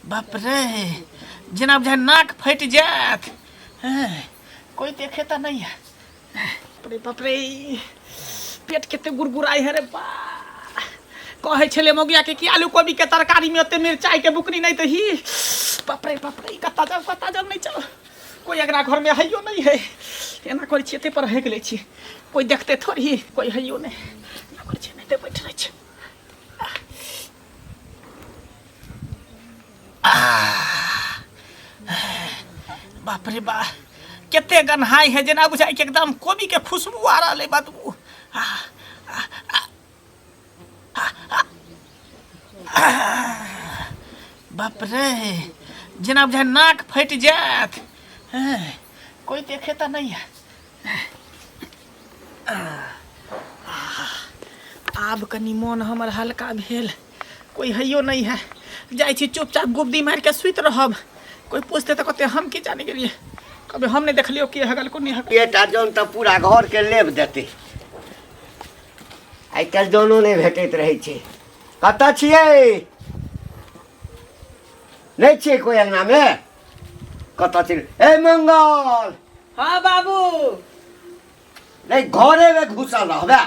बाप रे, जेना बुझाय नाक फटि जायत। हैं, कोई देखे तऽ नहीं है। बाप रे बाप रे, पेट कते गुरगुराइ है रे बा। कहै छलै मौगिया के कि आलू कोबी के तरकारी में ओते मिरचाई के बुकनी नहीं दही। बाप रे बाप रे, कत्ता जाओ कत्ता जाओ, नहीं जाओ, कोई अगरा घर में हइयो नहीं है। एना करै छियै, एते पर हेक लै छी, कोई देखते थोड़ी, कोई हइयो नहीं। एना करै छियै, एनाहिते बैठ रहै छै। बाप रे बा, कते गन्हाई है, जेना बुझाइ कि एकदम कोबी के खुशबू आ रहल है, बदबू। बाप रे, जेना बुझाइ नाक फटि जायत। हैं, कोई देखे तऽ नहीं है। आब कनि मोन हमर हल्का भेल, कोई हइयो नहीं है। जाइ छी चुपचाप गुब्दी मारि के सुति रहब। कोई पूछते तऽ कहते हम की जाने गेलियै, कभी हम नहीं देखलियो कि हगल को नहीं हगल। एकटा जन तऽ पूरा घर के लेप देतै। आइ काल्हि जनो नहि भेटैत रहै छै। कतऽ छियै? नहि छियै कोइ अङ्गनामे? कतऽ छियै? ए मंगल। हाँ बाबू। नहि, घरेमे घुसल रहबै।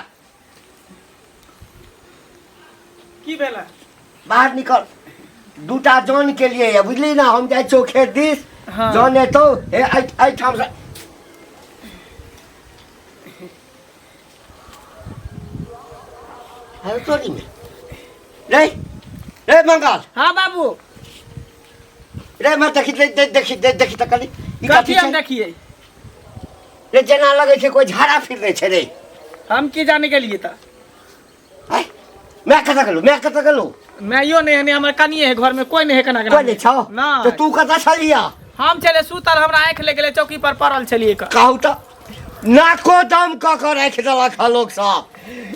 की भेलै? बाहर निकल। दूटा जन के लिए ये, बुझली ना, हम जाइ छियौ खेत दिस। हाँ। जन एतौ, हे एहिठाम से। अरे तोरी में। रे, रे मंगल। हाँ बाबू। रे मैं देखी, दे, दे, देखी, दे, देखी तऽ कनी। ई कथी कथी हम छै? देखिए? रे जेना लगै छै कोई झाड़ा फिर दै छै रे। हम की जाने गेलिए तऽ? आय, मैं कतऽ गेलौ, मैं कतऽ गेलौ? मैयो नहीं है, नहीं हमर कनिए है, घर में कोई नहीं है कना। कोई नहीं छौ? ना। तऽ तू कतऽ छलिया? हम छले सुतल, हमरा आँखि लग गेलै, चौकी पर पड़ल छलिए। कहू तऽ नाको दम कऽ कऽ राखि देलक हँ लोक सब।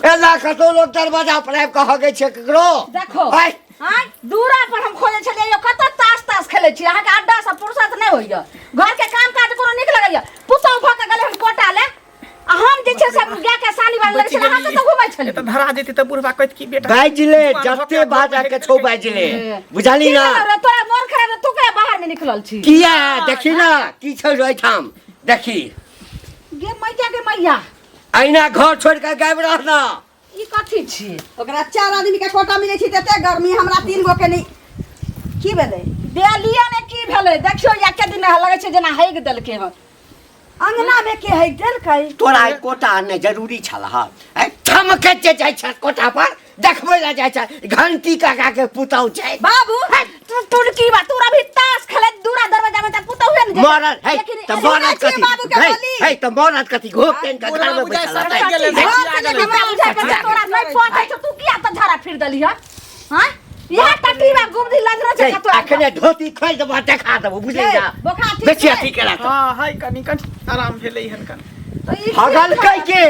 एना कतौ लोक दरवाजा पर आबि कऽ हगै छै ककरो? देखो। आय। आँय, दूरा पर हम खोजै छलियै यौ, कतऽ ताश ताश खेलै छी? अहाँके अड्डा से फुर्सत नहि होइया, घर के काम काज कोनो नीक लगैया? पुतहु भऽ के गेलै हन कोटा ले, आ हम जे छै से गाय के सानी बान्ह लगै छलै, अहाँ कतऽ घुमै छलियै? तऽ धरा जेतै तऽ बुढ़बा कहत की बेटा बाजि ले, जुआन भऽ जते के बाजऽ के छौ बाजि ले, बुझली की ना? भेलौ रे, तोरा मोन खराब है, तू किया बाहर में निकलल छी? किया? देखी ना की छौ एहिठाम, देखी। गे मैया, गे मैया, अहिना घर छोड़ि कऽ गाबि रहना। ई कथी छी? ओकरा 4 आदमी के कोटा मिलै छै तते गर्मी, हमरा 3 गो के नहि। की भेलै? देलियै ने, की भेलै? देखियौ, एके दिन लगै छै जेना हेग देलकै हन। अंगना में के हेग देलकै? तोरा ई कोटा आननाइ जरूरी छल हँ? थमके जे जाइ छै कोटा पर देखबै लए जाइ छै, घंटी काका के पुतहु छै। बाबू, तू टुनकी बा, तू अभी ताश खेलैत दूरा दरवाजा में त पुतहु ने जेतै। मरल है लेकिन त एहन मरल नहि छै कथी बाबू के है बोली। है त मरल कथी घोप टेन के घर में बुझाइ बैठल सड़क रहतै। गेलै, है, सड़क गेलै। हमरा बुझाइ पड़ै छै, तोरा नहि पता छौ, तू किया त झाड़ा फिर देली हँ? हँ? इएह टटी बा गुबदी लजरो छै है, कतौ। अखने धोती खोलि देबो, देखा देबो, बुझली हे, ना? बोखार ठीक बेसी छै? अथी केला तऽ। हाँ, है, कनी कनी आराम भेलै हन कनी। तऽ ई हगल कै के?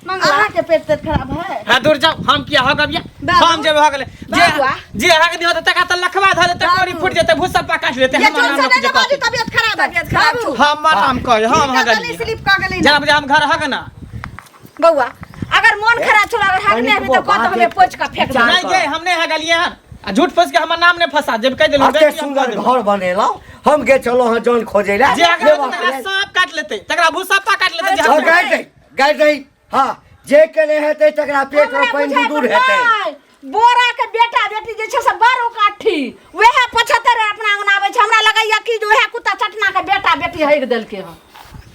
मंगला। अहाँ के पेट तेट खराब है? हाँ, दूर जाओ, हम किया हगबिया? बाबू। हम जेबै हगले। जे बाबुआ। जे हग दिहो तऽ तका तऽ लखवा धरे तऽ कोरी फूट जेतै, भूसा पा काटि लेतै। ये हमर जोर नाम से लोक नहि जे ने बाजू, कहतै। तबियत खराब है। तबियत खराब बाबू, हमर नाम कहै, हम की हगलियै। कहलियै, स्लिप कऽ गेलै। जेना बुझाइ हम घर हग ना। बौआ, अगर मोन खराब छौ, अगर हगने हेबी तऽ कह, हमे पोछि कऽ फेंक देबै। नहीं गे, हम नहीं हगलियै हन। आ झूठ फंस के हमर नाम नहीं फंसा, जब कह देलहुं अते बेटी, हम कह सुंदर देलहुं। घर बनेलहुं हम, गे चलो हँ जौन खोजै लए। जे हगले लेबऽ तकरा के लेल। सांप काटि लेतै, तकरा भूसा पा काटि लेतै जे हँ, हगले। गाड़ि दही, गाड़ि दही। हँ, जे केने हेतै तकरा पेट में हमरा पानि बुझाइ दूर पर हेतै। नहि, बोरा के बेटा बेटी जे छै से बड़ उकाठी, वएह 75 अपना अंगना आबै छै। हमरा लगैया कि जे वएह कुत्ता चटना के बेटा बेटी हेग देलकै हन।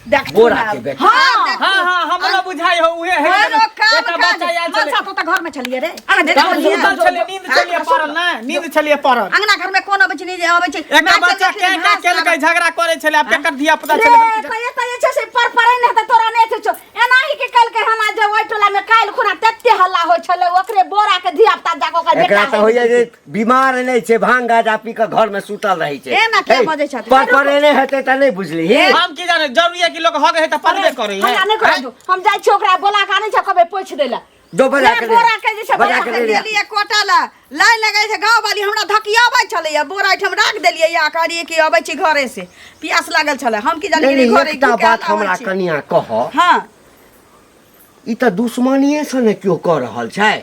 देखथुन बोरा आब। के बेटा। हाँ। हाँ हाँ, हमरो बुझाइ हो उहे है। घरो काम एकटा काज। बच्चा आयल छलै। मनसा, तू तऽ घर में छलियै रे। अहाँ हम देखलियै? सुतल छलियै, नींद छलियै पड़ल नै, नींद छलियै पड़ल। अंगना घर में कोन अबै छै, नहि अबै छै। एकटा माय बच्चा चलि के गेलखिन के घास केलकै, लाबऽ। झगड़ा करै छलै, आब केकर धिया पुता रे छलै हम की तऽ एतऽ जे छै से पर पड़ै नहि हेतै, तोरा नहि अथी छौ। एनाही के कहलकै हन जे ओहि टोला में काल्हि खुना तते हल्ला होइ छलै, ओकरे बोरा के धिया पुता जाके ओकर बेटा एकरा तऽ हेग होइया जे देलकै। बीमार नहि छै, भांग गाजा पी कऽ घर में सुतल रहै छै। एना किया हे, बजै छथिन? पर पर एने हेतै तऽ नहि बुझली। हम की जाने, जरूरी है कि लोग हग है तऽ पड़बे करै है। हमरा नहि करऽ दू, हम जाइ छी ओकरा बोला के आनै छै, कहबै पोछि दै लए। जो बजा के रे, बोरा के जे छै, बजा के बोरा ले लिया। गेलियै कोटा ला, लाइन लगै छै, गाँव वाली हमरा धकियाबै छलैया, बोरा एहिठाम राख देलियै या कहलियै कि अबै छी घरे से, प्यास लागल छलै, हम की जानी नहीं, गेलियै नहीं, घरे एकटा घुरि के बात आबै हमरा छी। कनिया कह। हाँ। ई तऽ दुश्मनिए से ने केओ कऽ रहल छै।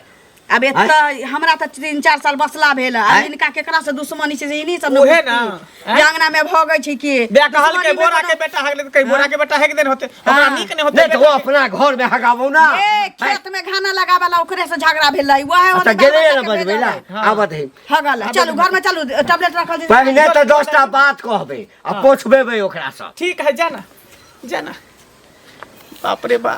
आब एतऽ हमरा तऽ 3-4 साल बसला भेल आ आँय? हिनका केकरा से दुश्मनी छै से इन्हीं सब ने उहे ना, बुझती। आँय? जे अंगना में भगै छै के बे कहल के दुश्मनी में बोरा के कोनो- बेटा हगले तऽ कही बोरा के बेटा हेक देन होते ओकरा हाँ। नीक नहि होते नहीं तो वो अपना घर में हगाबो ना ए खेत में घाना लगावे ला ओकरे से झगड़ा भेलै वएह अच्छा ओने गेलै बाल ना बच्चा के बजबै ला भेजल आबत है हगल चलू घर में चलू टैबलेट रखल छै। पहिने तऽ 10टा बात कहबै आ पोछबेबै ओकरा सँ ठीक है जाना जाना बाप रे बा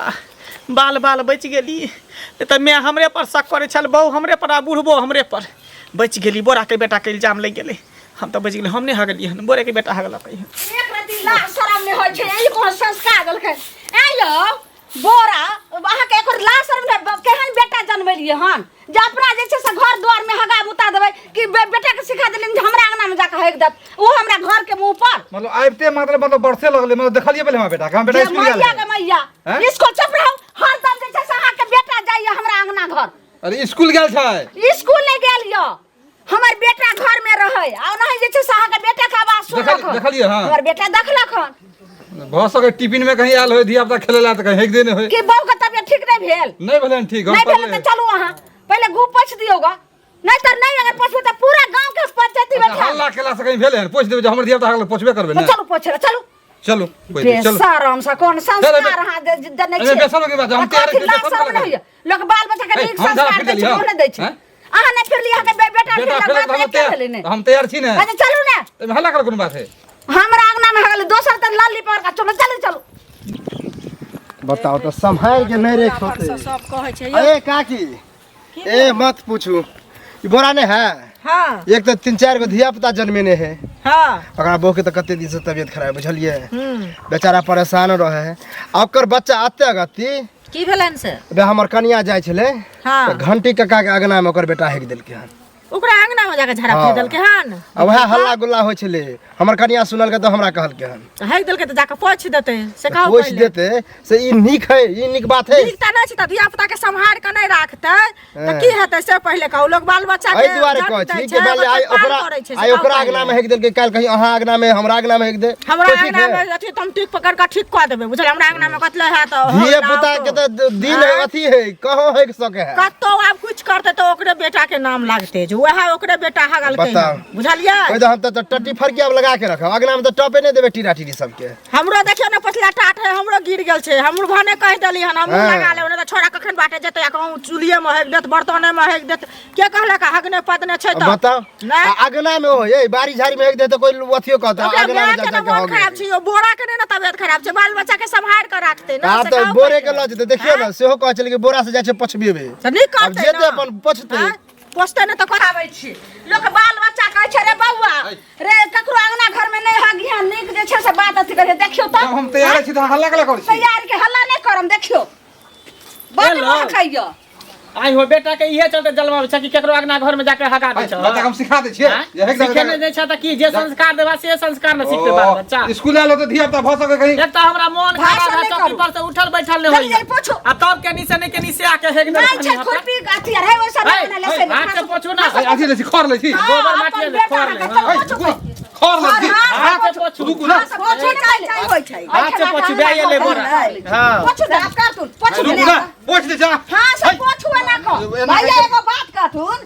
बाल बाल बचि गेली नहि तऽ माय हमरे पर शक करै छल बहु हमरे पर आ बुढ़बो हमरे पर बचि गेली बोराके बेटाके इल्जाम लागि गेलै हम तऽ बचि गेली हम नहि हगलियै हन बोरेके बेटा हगलकै हन एक रति लाज शरम नहि होइ छै ई कोन संस्कार देलकै ऐ यौ बोरा अहाँके एकर लाज शरम नहि केहन बेटा जनमेलियै हन जे अपना जे छै से घर द्वार में हगा बुता देबै कि बेटा के सिखा देलियै जे हमरा अंगना में जाके हगि देत ओ हमरा घर के मुंह पर मतलब आबिते मतलब बरसे लगलै मतलब देखलियै पहिले हमरा बेटा के हमर बेटा जे स्कूल गेल मैया है के मैया हैं? स्कूल चुप रहू हरदम जे छै से अहाँके बेटा जाइए हमरा अंगना घर अरे स्कूल गेल छै स्कूल नहि गेल यऽ हमर बेटा घर में रहै आ ओनाही जे छै से अहाँके बेटा के आवाज सुनलक हन। देखलियै, हँ। हमर बेटा देखलक हन भऽ सकै टिफिन में कहीं आयल होय धिया पुता खेले ला तऽ कहीं हेक देने होय कि बहू के तबियत ठीक नहि भेल नहि भेलै हन ठीक हम नहीं भेल पढ़ले तऽ चलू अहाँ पहिले गु पोछि दियौ ग नहीं तऽ नहीं अगर पोछबै तऽ पूरा गांव के पंचायती अच्छा, बैठा हल्ला केला से कहीं भेलै हन पोछि देबै जे हमर धिया पुता हल्ला पोछबे करबै ने चलू पोछे ला, चलू चलू पोछि देबै, चलू बेशरम से कोन संस्कार चल, अहाँ देने अरे, छियै बेशरम के बात है, हम आ तैयार कथी छी, लाज बेशरम शरम वाला नहि होइए लोक बाल बच्चा के ए, नीक हम संस्कार झाड़ा दै छै फिर ओ नहि दै छै हैं? अहाँ नहि फिरलियै अहाँके बेटा बेटा फिरलक फेर बात हम एके तैयार भेलै ने हम तैयार छी ने अच्छा चलू ने एहिमे हल्ला कर कोनो बात है हमरा अंगना में हगल दोसर तऽ लल्ली पर का चलू चलू चलू बताओ तो सम्हार के नहीं रख होते सब कहै छै अरे काकी ए मत पूछू ई बोरा नहीं है हाँ एक तो 3-4 गो धिया पुता जन्मेने है हाँ ओकरा बहू के तो कते दिन से तबियत खराब बुझलिए बेचारा परेशान रहे है आ ओकर बच्चा अते अगत्ती की भेलनि से बे हमर कनिया जाइ छलै हाँ। तऽ घंटी कक्का के अगना में ओकर बेटा हेक देलकै हन ओकरा अंगना में जाके झाड़ा हाँ। फेंक देलकै हन आ वएह हल्ला गुल्ला होइ छलै हमर कनिया सुनलकै तऽ हमरा कहलकै हन तऽ हेक देलकै तऽ जाके पोछि देतै से कहू पोछि पहिले। देतै से ई नीक है ई नीक बात है नीक तऽ नहि छै तऽ धिया पुता के सम्हार के नहि राखतै तऽ हाँ। की हेतै से पहिले कहू लोक बाल बच्चा के एहि दुआरे जन्म कहै दै छी छै, कि मानि लिअ आइ बच्चा पार ओकरा करै छै, से आइ कहू ओकरा पहिले। अगना में हेक देलकै काल्हि कहीं अहाँ अगना में हमरा अगना में हेक दे हमरा तो ठीक अंगना है में अथी तऽ हम ठीक पकड़ के ठीक कऽ देबै बुझल हमरा अंगना में कतले हैत धिये पुता के तऽ दिन है अथी है कहो हेक सके है कतौ आब कुछ करते तऽ ओकरे बेटा के नाम लागते जे वएह ओकरे बेटा हगलकै बताउ। हन। बुझलियै ओहि तऽ हम तऽ टट्टी फरकी आब लगा के रखब अगना में तऽ टपे नहि देबै टीरा टीरी सबके हमरो देखियौ ने पछिला टाट है हमरो गिर गेल छै हमरो भने कहि देली हन हमहूँ हाँ। लगा लेब नहि तऽ छोड़ा कखन बाटे जेतै आ कहूँ चूल्हिए मे हगि देत बर्तने मे हगि देत के कहलक हगने पदने छै तऽ बताउ नहि आ अगना में हो ए बाड़ी झाड़ी में हेक दे तऽ कोई अथियो कहता ओकरा अगना में माय जा के जा ने के मोन हो खराब छै यौ बोरा के नहि ने तबियत खराब छै बाल बच्चा के सम्हारि के राखतै ने आब से तऽ कहू बोरे के पहिले। लऽ जेतै देखियौ ने सेहो कहै छलै कि बोरा से जाइ छै पछबेबै तऽ नीक आब करतै जेतै ने अपन पछतै आँय? पोसतै ने तऽ आबै छी लोक बाल बच्चा कहै छै रे बौआ रे ककरो अंगना घर में नहि हगिहा नीक जे छै से बात अथी करै देखियौ तऽ जब हम तैयार छी तऽ हल्ला केला करै छी तैयार के हल्ला नहि करम देखियौ बड हेलो। महकैया आई हो बेटा के इहे चलते जलमाबै छै कि केकरो अंगना घर में जाके हगा दै छै बच्चा के हम सिखा दै छियै आँय? जे हेक सिखे नहि दै छै तऽ की जे संस्कार देबा से संस्कार ने सिखते बाल बच्चा स्कूल आयल होतै धिया पुता भऽ सकै कहीं एक तऽ हमरा मोन भाषण खराब है नहि चौकी करू। पर से उठल बैठल नहि जल्दी होइया जल्दी पोछू। आ तब केनी से नहि केनी से आके हेग नहि छै खुरपी अथी आर है ओइ सब अपना ले से हाथ से पोछू ना अथी लै छी खर लै छी गोबर माटी अपन ले बेटा खर ले अहाँके हाँ। चल पोछू खर लै छी हाथ से पोछू रुकू ना पोछू चाय चाय होइ छै हाथ से पोछू बे ले बोरा हां पोछू साफ करतुन पोछू रुकू ना पोछ दे जा हां से पोछू एना को एना भैया एगो बात कहथुन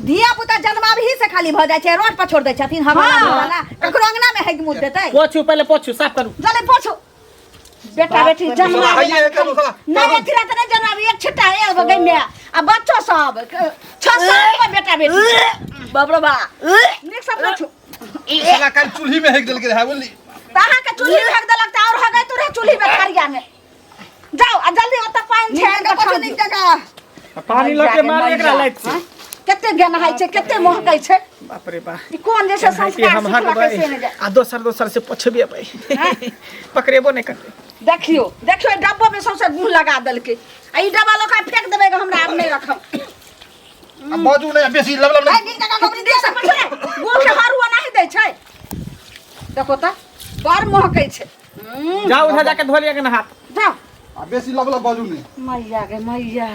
धिया पुता जन्माबही से खाली भऽ जाइ छै रोड पर छोड़ दै छथिन हवा वाला ककरो अंगना में हेग मुद देतै पोछू पहिले पोछू साफ करू जल्दी पोछू बेटा बेटी जन्मा आइए एक साला नहीं एक रात नहीं जन्मा एक छिट्टा है वो गई में आ बच्चो सब 6-7 गो बेटा बेटी बाप रे बा निक सब पोछू साला काल चूल्ही में हेक देलकै रहै बुझली तहाँ के चूल्ही में फेंक देलक त और हगै तू रहे चूल्ही में थरिया में जाओ आ जल्दी ओतऽ पानि छै नीक जकाँ पोछू नीक जकाँ पानी लऽ के मार एकरा लाइट से कते गनहाइ छै कते महकै छै बाप रे बा ई कोन जे छै एनाहिते संस्कार हम सिखलकै हगबै से नहि जाय आ दोसर दोसर से पोछबेबै पकड़ेबो नहि करबै देखियो देखियो ई डब्बो में सौंसे गुह लगा देलकै आ ई डब्बा लऽ कऽ फेंक देबै गे, हमरा आब नहि रखब आ बाजू नहि बेसी लब लब ऐ नीक जकाँ गोबरी देख सकै छै गुह के हरुआ नहि दै छै देखो तऽ बड़ महकै छै जाओ उधर जाके धो लिअ के हाथ जाओ आ बेसी लब लब बाजू नहि मैया गे मैया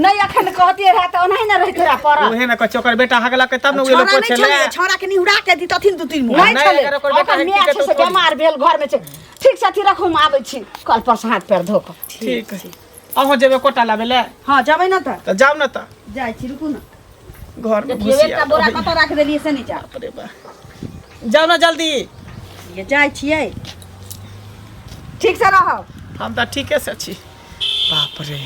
नहि अखन कहतियै रहए तऽ ओनाही ने रहिते रहए पड़ल उहे ने कहै छै ओकर बेटा हगलकै तब ने उहे छोड़ा लोग नहि पोछे छलै ले छोड़ा के निहुरा के दितथिन दू तीन मुँह नहि नहि, छलै अगर ओकर बेटा ओकर हेतै माय तऽ छै से थोड़ी। बेमार भेल घरमे छै ठीक से अथी रखू हम आबै छी कल पर से हाथ पैर धो कऽ ठीक है अहाँ जेबै कोटा लाबै ले? हँ, जेबै ने तऽ। तऽ जाउ ने तऽ। जाइ छी, रुकू ने। घर में देखियौ, घुसिया एकटा बोरा कतऽ राखि देलियै से नहि जा। बाप रे बा, जाउ ने जल्दी। ये जाइ छियै, ठीक से रहब। हम तऽ ठीके से छी। बाप रे,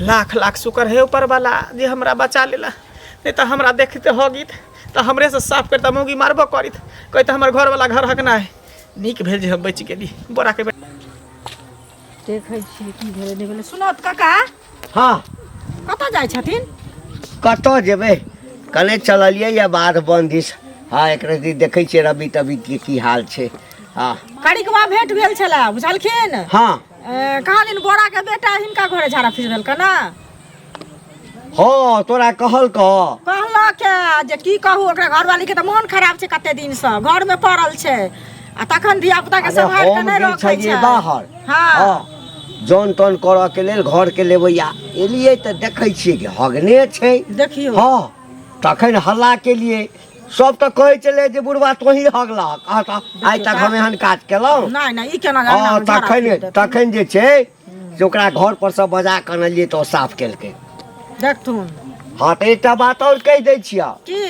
लाख लाख शुक्र है ऊपर वाला जे हमरा बचा लेला, नहीं तऽ हमरा देखते हगित तऽ हमरे से साफ करता, मौगी मारबो करित, कहते हमर घर वाला घर हकना है। नीक भेल जे हम बचि गेली बोरा के। देखै छियै की भेलै नहि भेलै। सुनत काका? हँ। कतऽ जाइ छथिन? कतऽ जेबै, कने चललियै या बाध बन दिस। हँ, एक रति देखै छियै रवि तबी के की हाल छै। हँ। करिकवा भेंट भेल छलै, बुझलखिन? हँ। कहलिन बोरा के बेटा हिनका घरे झाड़ा फिर देलक ने। हँ, तोरा कहल कह? कहलक जे की कहू, ओकरा घरवाली के तऽ मोन खराब छै, कते दिन से घर में पड़ल छै आ तखन धिया पुता के अरे सम्हारि के हम नहि गेल रखै छलियै छै बाहर। हँ। हँ, जन तन करऽ के लेल घर के लेबैया एलियै तऽ देखै छियै कि हगने छै। देखियौ। हँ, तखन हल्ला केलियै, सब तऽ कहै छलै जे बुढ़वा तोही हगलहक। अहाँ तऽ आइ तक हम एहन काज केलहुँ? नहि नहि, ई केना हँ अंगना मे झाड़ा तखन फेर देथिन? तखन जे छै से ओकरा घर पर सब बजा कऽ अनलियै तऽ ओ साफ केलकै। देखथुन। हँ, तऽ एकटा बात आओर कहि दै छियह। की?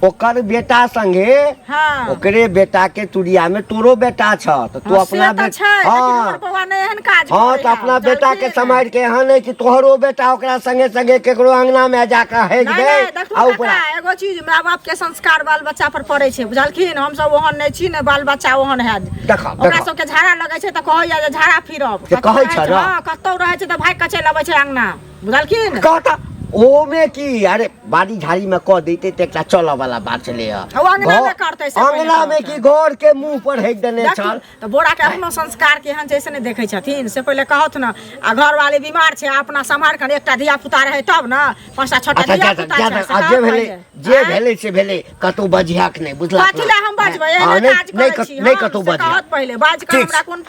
ओकर बेटा संगे हँ ओकरे बेटा के तुरिया में तोरो बेटा छ, तऽ तू हँ, से अपना तऽ छै, लेकिन हमर हँ बौआ नहि एहन काज हँ, तऽ करैया, अपना बेटा के बुझलखिन? सम्हारि के, एहन नहि कि तोहरो बेटा ओकरा संगे संगे केकरो अंगना में जाके हेक नहि दे नहि, देखू आ उपरा काका, एगो चीज, माय बाप के संस्कार बाल बच्चा पर पड़ै छै, बुझलखिन? हमसब ओहन नहि छी ने बाल बच्चा ओहन हैत। देखा ओकरा देखा सबके झाड़ा लगै छै तऽ कहैया जे झाड़ा फिरब। से कतौ कहै रहै छै ने? हँ, कतौ रहै छै तऽ भागि कऽ चलि अबै छै अंगना, बुझलखिन? कहता ओमे की, अरे बाड़ी झाड़ी में कऽ दैते तऽ एकटा चलऽ वाला बात छलै। ओ अंगना मे करतै से पहिले अंगना में कहत। की घर के मुंह पर हेक देने देखू, छल। तऽ बोरा के अपनो संस्कार केहन छै से नहि देखै छथिन, से पहिले कहत ने। आ घरवाली बीमार छै, अपना सम्हारि कऽ एकटा धिया पुता रहै तब ने, पाँचटा छओटा अच्छा धिया जा पुता जा छै, से आ जे कहत भेलै पहिले। जे आँय? भेलै से भेलै, कतौ बजिहाक नहि, बुझलक? कथी लए हम बजबै? हँ, एहने नहि काज नहि करै छी नहि हम, कतौ से बजिहा। कहत पहिले बाज कऽ ठीक। हमरा कोन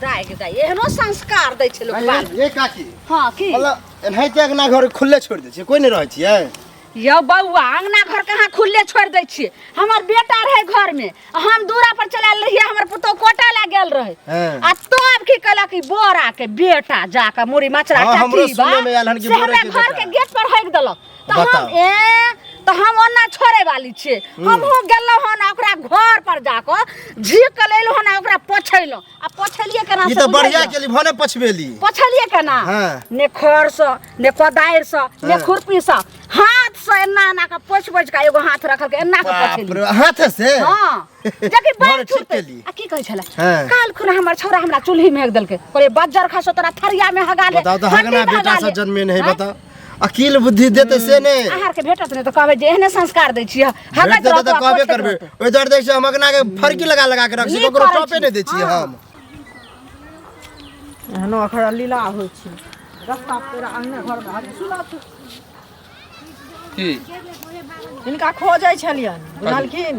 दाइ गे दाइ, एहनो संस्कार दै छै लोक बाल। ये काकी। हँ, की? मतलब एनाहिते अंगना घर खुलले छोड़ि दै छियै, कोइ नहि रहै छियै? यौ बौआ, अंगना घर कहाँ खुलले छोड़ि दै छियै? हमर बेटा रहै घरमे, आ हम दूरा पर चलायल रहियै, हमर पुतोहु कोटा लए गेल रहै। हँ। आ तब की केलक ई बोरा के बेटा, जाके मुड़ी मचरा हँ, हमरो चटीबा, सुनयमे आयल हन कि से बोरे हमरा के घर बेटा। के गेट पर हगि देलक तऽ हम बताउ। ए तऽ हम ओना छोड़े वाली छियै? हमहूँ गेलहुँ हन आ ओकरा घर पर जाकऽ झीक के लेलहुँ हन आ ओकरा पोछेलहुँ। आ पोछलियै केना ई से तऽ बुझलियै? बढ़िया केली, भने पछबेली। पोछलियै केना? हाँ। ने खरसँ, ने कोदारिसँ, ने हाँ। खुरपीसँ, हाथसँ एना एना कऽ पोछि पोछि कऽ, एगो हाथ रखलकै, एना कऽ बाप पोछलियै। रे, हाथे से? हँ, जेकि बड़ बाढ़ि ठीक छुटतै। केली। आ की कहै छलै? हाँ। काल खुना हमर छौड़ा हमरा चूल्ही में हेक देलकै। कहलियै बज्जर खसो तोरा, थरिया में हगा ले, बताउ तऽ, हड्डी हगना में बेटा हगा सब ले। जन्मे नहीं। आँय? बताउ, अकील बुद्धि देते से नहि। अहाँ के भेटत नहि तऽ कहबै जे एहने संस्कार दै छियै, भेट हगैत देतै रहतौ तऽ आ कहबे पोछैत करबै। रहतौ। ओहि दुआरे देखै छियै हम अंगना के फरकी लगा लगा के रखै छी, नीक ककरो करै टपे छी। नहि दै छियै। हँ। हम एहनो अखरा लीला होइ छै, रस्ता पेरा अंगने घर में हट। सुनत की? हिनका खोजै छलियनि, बुझलखिन?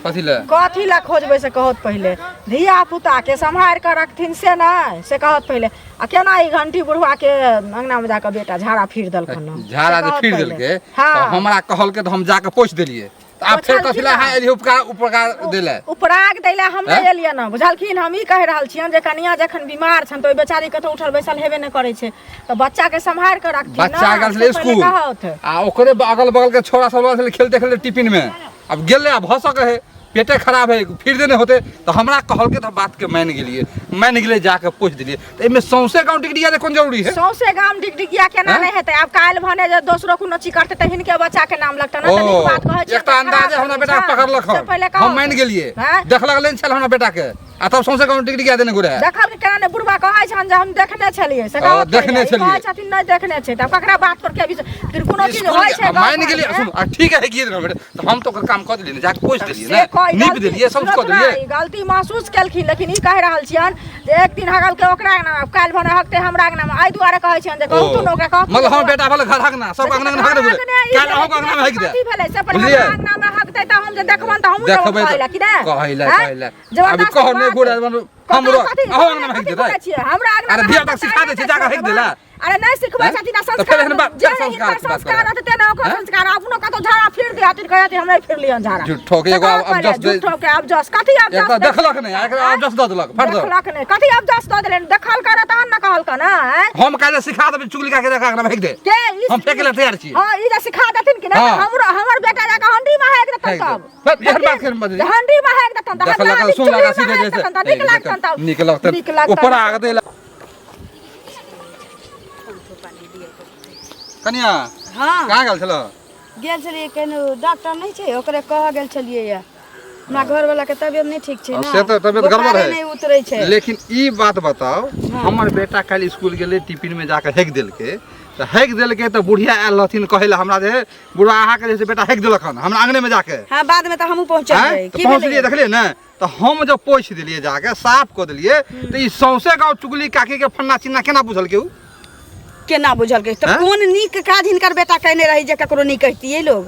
कथी लए? कथी लए खोजबै से कहत पहिले। धिया पुता के सम्हारि कऽ रखथिन से नहि, से कहत पहिले। आ केना ई घंटी बुढ़वा के अंगना में जाकऽ बेटा झाड़ा फिर देलखन? झाड़ा से जे कहत फिर पहिले। देलकै हाँ। तऽ हमरा कहलकै तऽ हम जाके पोछि देलियै, तऽ आब फेर कथी लए अहाँ एलियै उपकार उपकार दै लए? उपराग दै लए हम नहि हैं? एलियै ने, बुझलखिन? हम ई कहि रहल छियनि जे कनिया जखन बीमार छनि तऽ ओहि बेचारी कतौ उठल बैसल हेबे नहि करै छै, तऽ बच्चा के सम्हारि कऽ रखथिन ने, बच्चा गेल से छलै पहिले स्कूल कहत। आ ओकरे अगल बगल के छोरा सब रहल छलै खेलते खेलते टिफिन में, आब गेलै आ भऽ सकै है पेटे खराब है, फिर देने होते तऽ हमरा कहलकै तऽ बात के मानि गेलियै, मानि गेलियै, जाके पूछि देलियै। तऽ एहिमे सौंसे गाँव डिगडिया कोन जरूरी है? सौंसे गाम डिगडिगिया केना हैं? नहि हेतै? आब काल्हि भने जे दोसरो कोनो चीज करतै तऽ हिनके बच्चा के नाम लगतै ने। तऽ नीक बात कहै छियै एक तऽ तऽ अंदाजे खराब हमरा कहै बेटा के छै। पकड़लक से हन, पहिले हम कहत। मानि गेलियै। हैं? देखलक लेन छल हमरा बेटा के आ तब सौंसे गाँव डिगडिगिया देने घुरे है। देखल के केना ने? बुढ़बा कहै छनि जे हम देखने छलियै, से हँ, कहत देखने पहिले। ई कहै छलियै। छथिन नहि देखने छै, तब ककरा बात पर के अभी फिर कोनो चीज स्कूल होइ छै के- मानि गाँव गेलियै। घरमे। सुन, आ ठीक है कि बेटा तऽ हम तऽ ओकर काम कऽ देलियै ने, जाके पोछि देलियै से ने, कोइ नीप गलती देलियै, सब कऽ सुनत देलियै। ने, ई गलती महसूस केलखिन, लेकिन ई कहि रहल छियनि जे एक दिन हगल के ओकरा अंगना मे, काल्हि भने हगते हमरा अंगना मे। एहि दुआरे कहै छियनि जे कहथुन ओकरा, कहथुन मतलब जे हमर बेटा भेल घर हगना, सब अंगना में हग देबै, काल्हि अहूँके अंगना में हगि दे। कथी भेलै से पहिले। बुझलियै? हमरा अंगना मे हगतै तऽ हम जे देखबनि तऽ हमहूँ जेबनि देखबै कहै लए कि नहि? कहै लए आँय? कहै लए अभी जबरदस्ती कहो नहि बात। गोरा हमरो कथी अहूँ अंगना में हगि कथी देतै। बोलै छियै? हमरा अंगना अरे में धिया पुता हगतै सिखा दै तऽ छै, जाके हगि देला। अरे नहीं सिखबै हैं? छथिन आ तऽ फेर संस्कार एहन बात जे फेर संस्कार हिनकर के बात संस्कार करब। रहतै तेना ओकर हैं? संस्कार अपनो कतौ झाड़ा फिर देहथिन कहथिन हमरा फिर लियन झाड़ा झूठो के एगो तऽ अब जस दे- झूठो के अब जस कथी अब एक जस तऽ देखलक नहि आ एकरा अब जस दऽ देलक फाड़ दऽ देखलक नहि कथी अब जस दऽ देलनि देखल कर तहन ने कहलक ने हैं? हम काल्हि सिखा देबै चुगली काके देखा के फेंक दे के ई हम फेंके लए तैयार छी हां ई जे सिखा देथिन कि नहि हाँ। तऽ हमरो हमर बेटा जाके हंडी में हेक देतन फेंक तब दे। फेर एहन बात केहन बजली? हंडी में हेक देतन तऽ देखलक हमरा सुनलक चुल्ही में सीधे हेक जैसे देतन तऽ नीक लागतन तब नीक लगतन नीक लगतन ऊपर आग दे कनिया हाँ कहाँ गेल छल गेल छलियै कनि डॉक्टर नहि छै ओकरे कहऽ गेल छलियै यऽ हमरा घरवला के तबियत नहि ठीक छै ने से तऽ तबियत गड़बड़ बोखारे है नहि उतरै छै लेकिन ई बात बताओ हमर बेटा काल्हि स्कूल गेलै टिफिन में जाके हेक देलकै तऽ हेक देलकै तऽ बुढ़िया आयल रहथिन कहै लए हमरा जे बुढ़ा अहाँके जे छै बेटा हेक देलक हन हमरा आंगने में जाके हाँ बाद में तऽ हमहूँ पहुँचल आँय? रही तऽ की पहुँचलियै भेलै देखलियै ने तऽ हम जब पोछि देलियै जाके साफ कऽ देलियै तऽ ई सौंसे गाँव चुगली काकी के फन्ना चिन्ना केना बुझलकै उ केना बुझलकै तऽ आँय? कोन नीक काज हिनकर बेटा कयने रही जे ककरो नहि कहितियै लोग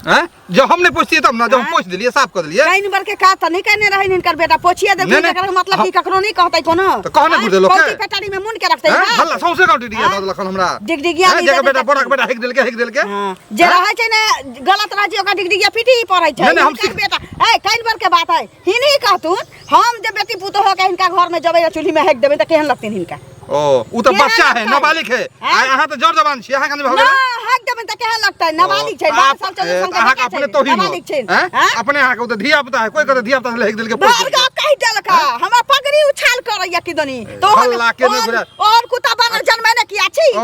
आँय? जब हम नहि पोछतियै तब ने जब हम आँय? पोछि देलियै साफ कऽ देलियै कइन बर के काज तऽ नहि कयने रहै हिनकर बेटा पोछिए देलखिन नहि, नहि, एकर मतलब कि हम- ककरो नहि कहतै कोनो तऽ कहने आँय? बुझतै लोकके? पौती पेटारी में मुन के रखतै आँय? बात? हल्ला सौंसे गाँव डिडिया दऽ देलक हन हमरा डिगडिगिया आँय? नहि जेकर देतै बेटा तब बड़क बेटा हेक देलकै हेक देलकै हाँ, जे रहै छै ने गलत रहै छै ओकरा डिगडिगिया पीटी ही पड़ै छै नहि, नहि, हम हिनकर सीख- बेटा ए कइन बर के बात है हिनही कहथुन हम जे बेटी पुतोह के हिनका घर में जबै आ चूल्ही में हेक देबै तऽ केहन लगथिन हिनका ओ उ तऽ केहन बच्चा है लगतै? नाबालिग है आँय? आइ अहाँ तऽ जर जवान छी अहाँ केना भऽ ना गेलै हेक देबै तऽ केहन लगतै नाबालिग छै ओ, 12 साल 14 साल के अहाँके बच्चा अपने छै तोही नाबालिग छै आँय? आँय? अपने अहाँके ओ तऽ धिया पुता है कोई कहते धिया पुता से हेक देलकै पोछि भार्गव देलकै। कहि देलक हमरा पगड़ी उछाल करैया किदनी तो हल्ला के नहि घुरा- और कुत्ता बानर जनमे ने किया छी ओ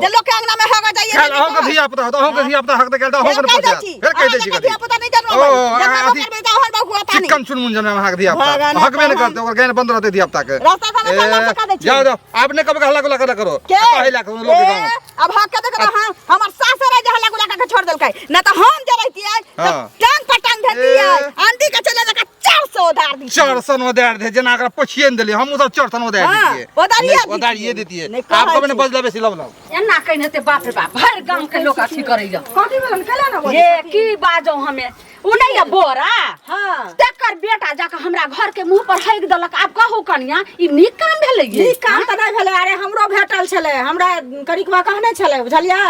जे लोक के अंगना में हगा जाइए काल्हि अहूँके धिया पुता होत अहूँके धिया पुता हक तऽ काल्हि तऽ अहूँके ने कहि दै पोछिया छी फेर कहि दै छी अहाँके कथी धिया पुता नहि जनमबै ओ, अहाँ जनमबो अथी- करबै तऽ अहर बहु आता नहि चिकन चुनमुन जनम अहाँके धिया पुता भगवान हकबे नहि अपन करतै ओकर गायन बंद रहतै धिया पुता के रास्ता सारा फल्ला से कह दै छी जाओ जाओ आब नहि कभी हल्ला गुल्ला करा करो के कहै ला करो लोक के गाँव ए, अब हक के देखो हम हमर सास रहे जे हल्ला गुल्ला करके छोड़ देलकै ना तऽ हम जे रहितियै तऽ हाँ। टांग पर टांग धरतियै ए। आंटी के चले जाके 400 उधार दी चार सन उधार दे जेना एकरा पोछिए ने देलियै हमहूँ सब चार सन उधार हाँ, दितियै उधारिये नहि, दितियै। उधारिये दितियै नहि, आब कहै कभी ने छी। बजला बेसी लब लब एना कहने ते बाप रे बाप भरि गाम के लोक अथी करैया कथी भेलन केला ने बजै ये की बाजौ हमे उ नहीं है बोरा हाँ। तकर बेटा जाके हमरा घर के मुंह पर हेक देलक आब कहू कनिया ई नीक काम भेलै ये नीक काम तऽ नहि भेलै अरे हमरो भेटल छलै हमरा कनिकबा कहने छलै बुझलियै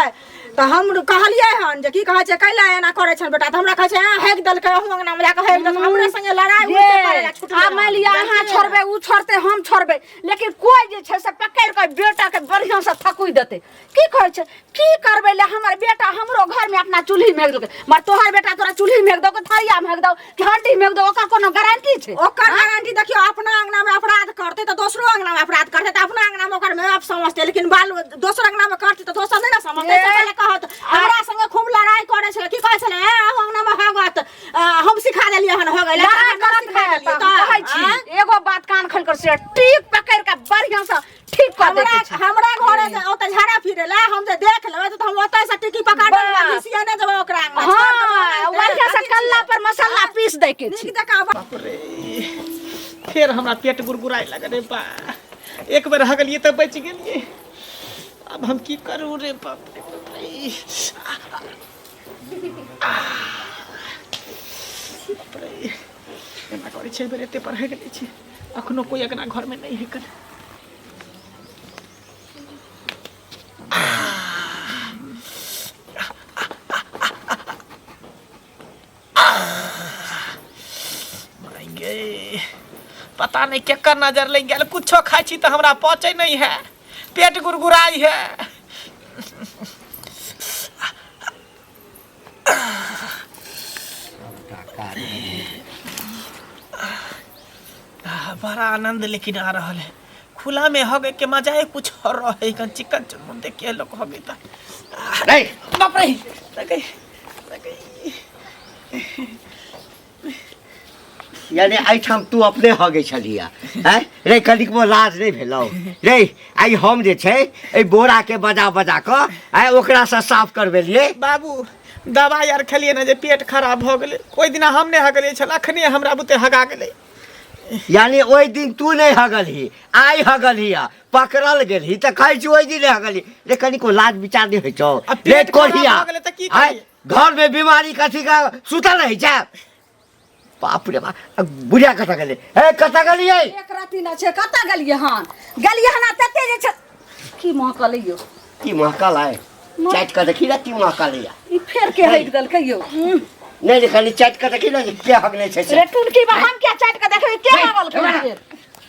तऽ हम कहलियै हन जे की कहै छै कैला एना करै छन बेटा तऽ हमरा कहै छै "आ, हेक देलकै अहूँ अंगना मे जाकऽ हेक देलकै हमरे संगे लड़ाइ ये, उल्टे करै ला छुटलै आब मान लिअ अहाँ छोड़बै उ छोड़तै हम छोड़बै लेकिन कोई जे छै से पकड़ि कऽ बेटा के बढ़िआँ से थकुइ देतै की कहै छै की करबै ले हमर बेटा हमरो घर में अपना चूल्ही में देलकै मगर तोहर बेटा तोरा चूल्ही में दौ थरिया में दौ कि हंडी में दौ ओकर कोनो गारंटी छै ओकर गारंटी देखियौ अपना अंगना मे अपराध करतै तऽ दोसरो अंगना मे अपराध करतै तऽ अपना अंगना मे ओकर माय बाप समझतै लेकिन बाल दोसर अंगना मे करतै तऽ दोसर नहि ने समझतै से पहिले कहत हमरा संगे खूब लड़ाई करै छलै की कहै छलै ए अहूँ अंगना मे हगत हम सिखा देलियै हन हो गेलै लड़ाई करत सिखा है देलियै तऽ हम कहै छी एगो बात कान खोल कर से टीप पकड़ के बढ़ियां से ठीक कऽ हमरा देके छै हमरा घरे जे ओतऽ झाड़ा फिरेला हम जे देख लेबै तऽ हम ओतऽ से टिकी पकड़ बस। लेबै घिसिया नहि जेबै ओकरा अंगना छोड़ देबै हाँ ओनाहिते। बढ़िया से कल्ला पर मसाला पीस दै के नीक छै जकाँ बाप रे फेर हमरा पेट गुड़गुड़ाए लगल रे बा एक बेर हगलियै तऽ बचि गेलियै आब हम की करू रे बाप रे बाप रे बाप रे एना करै छै एहि बेर एते पर हगि लै छी अखनो कोइ अगना घरमे नहि हेकल गे पता नहीं केकर नजर लग गेल कुछो खाइ छी तऽ हमरा पचै नहीं है पेट गुड़गुड़ाई है बड़ा आनंद लेकिन आ रहल है खुला में हगे के मजा ही कुछ और रहे कन चिकन चुनमुन देख के लोग हगे त नहीं बाप रे लगे लगे यानी एहिठाम तू अपने हगै छलिह आँय रे कनिकबो लाज नहि भेलौ रे आइ हम जे छै एहि बोराके बजा बजा कऽ आइ ओकरासँ साफ करबेलियै बाबू दवाइ आर खेलियै ने जे पेट खराब भऽ गेलै ओहि दिना हम नहि हगलियै छल अखने हमरा बुते हगा गेलै यानी ओहि दिन तू नहि हगलही आइ हगलही आ पकड़ल गेलही तऽ कहै छी ओहि दिन नहि हगलही रे कनिको लाज विचार नहि होइ छौ आ रे पेट खराब कोढ़िया भऽ गेलै तऽ की आँय करियै? घरमे बीमारी कथी का सुतल रहै छै बाप रे बाप बुढ़िया कतऽ गेलै हे कतऽ गेलियै एक राति न छै कतऽ गेलियै हन गेलियै हन आ तते जे छै की महकल यौ की महकल है चाटि कऽ देखी ने की महकल या ई फेर के हटि देलकै यौ नहि जे खाली चाटि कऽ देखी ने जे के हगने छै से रे टुनकी बा हम क्या चाटि के देखबै के नहीं, हगल हमरा। फेर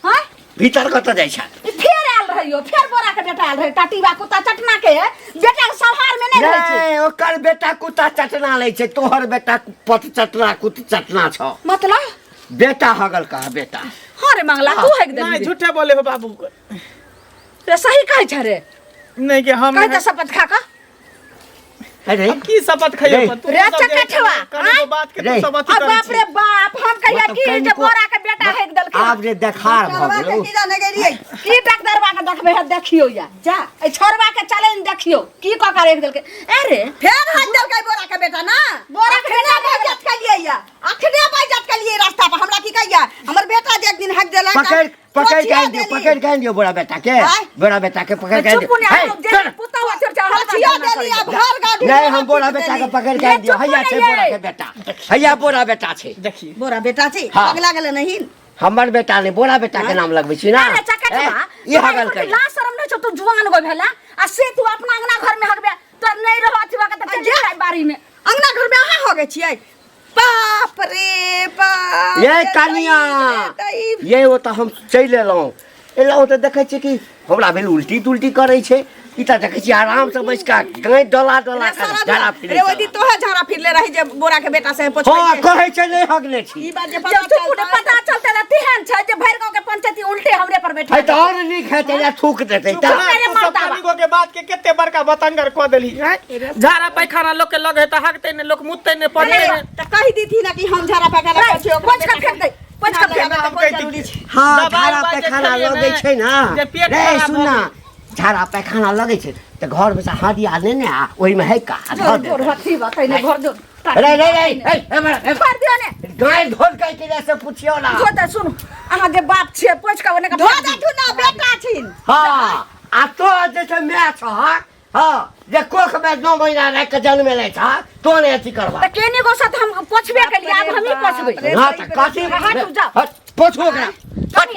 हाँ भीतर कतऽ जाइ छै ई फेर आयल रहै यौ फेर बोरा के बेटा आयल रहै टाटीबा कुत्ता चटना के बेटा के सहार में नहि रहै छै नहि ओकर बेटा कुत्ता चटना लै छै तोहर बेटा पत चटना कुत चटना छौ मतलब बेटा हगल कह बेटा हाँ रे मंगला तू हगि नहीं देलही झूठे बोले हो बाबू रे सही कहै छै रे नहीं के हम कहै तऽ शपथ खा कऽ अरे हम की शपथ खइयो रे। तू रे सब जे चकठवा, कने आँय? बात के रे। तू सब अथी आ करै बाप छी। रे बाप हम कहिया मतलब की जे कनिको- बोरा के बेटा हगि देलकै आब जे देखार भऽ डॉक्टरवा के गेलौ की जाने गेलियै की डॉक्टरवा के देखबै है देखियो या जा ए छोड़वा के चले ने देखियो की कऽ के राखि देलकै ए रे फेर हाथ देलकै बोरा के बेटा ना बोरा के अखने बेटा बेइज्जत केलियै या अखने बेइज्जत केलियै रास्ता पर हमरा की कहिया हमर बेटा जे एक दिन हक देलक पकड़ पकड़ के आनि दियौ पोछिया पकड़ के आनि दियौ बोरा बेटा के आँय? बोरा बेटा के पकड़ के आनि चुप दियौ ने हे, आप जे चल। पुता हुआ चल चल पोछिया देली आ भर गाड़ी नहीं हम बोरा बेटा के पकड़ के आनि दियौ हैया छै बोरा के बेटा हैया बोरा बेटा छै देखिए बोरा बेटा छै हाँ। पगला गेलै नहीं हमर बेटा नहि बोरा बेटा के नाम लगबै छी ना अरे चकटवा ए, ई हगल कर ला शरम नहीं छौ तू जुआन गो भेला आ से तू अपना अंगना घर में हगबे तो नहीं रहो अथी के त चल जाय बारी में अंगना घर में अहाँ हो गए छियै बाप रे बाप ये कनिया ये ओ तऽ हम चलि एलहुँ एलहुँ तऽ देखै छियै कि हमरा भेल उल्टी तुल्टी करै छै ई तऽ देखै छियै आरामसँ बैस कऽ गाँइ डोला डोला कऽ झाड़ा फिरै रे ओहि दिन तोहे झाड़ा फिरले रही जे बोरा के बेटा से पोछबै हँ कहै छै नहि हगने छी ई बात जे पता जब चुप चलतै पता चलते त तेहन छै जे भरि गांव के पंचायती उल्टे हमरे पर बैठा है तऽ आओर नीक हेतै या थूक देतै चुप तऽ ना, अरे तू सब मर्दाबा। कनिको के बात के कते बड़का बतंगर कऽ देलही हैं? झाड़ा पैखाना लोक के लगे तऽ हगतै ने लोक मुततै ने पड़तै ने तऽ कहि दीथी ना कि हम झाड़ा पैखाना करै छियै पोछ के फेंक दे पोछ के फेंक ना, हम कोई कहि जरूरी दी छै हँ दबाइ झाड़ा उबाइ जे पैखाना खेलियै लगै ने, छै ना जे पेट रे खराब सुन भऽ ना गेल। झाड़ा पैखाना लगै छै तऽ घरमे से हदिया लेने आ ओहिमे है का आ धऽ जोर जोर देतै। हथी बा कहीं घर जोर रे रे रे ए, ए, ए, छोड़ दियो ने गाय धोल के के से पुछियो ना धो दे सुन अहाँ जे बाप छियै पोछ के ओने के धो देथु ना बेटा छिन हाँ आ तो जे छै माय छह हाँ जे कोख में 9 महीना राखि के जन्मेले छह तो ने अथी करबा त केने गो साथ हम पोछबे केलियै आब हमही पोछबै हाँ तऽ कथी हटू जाउ। हट, पोछू ओकरा हट।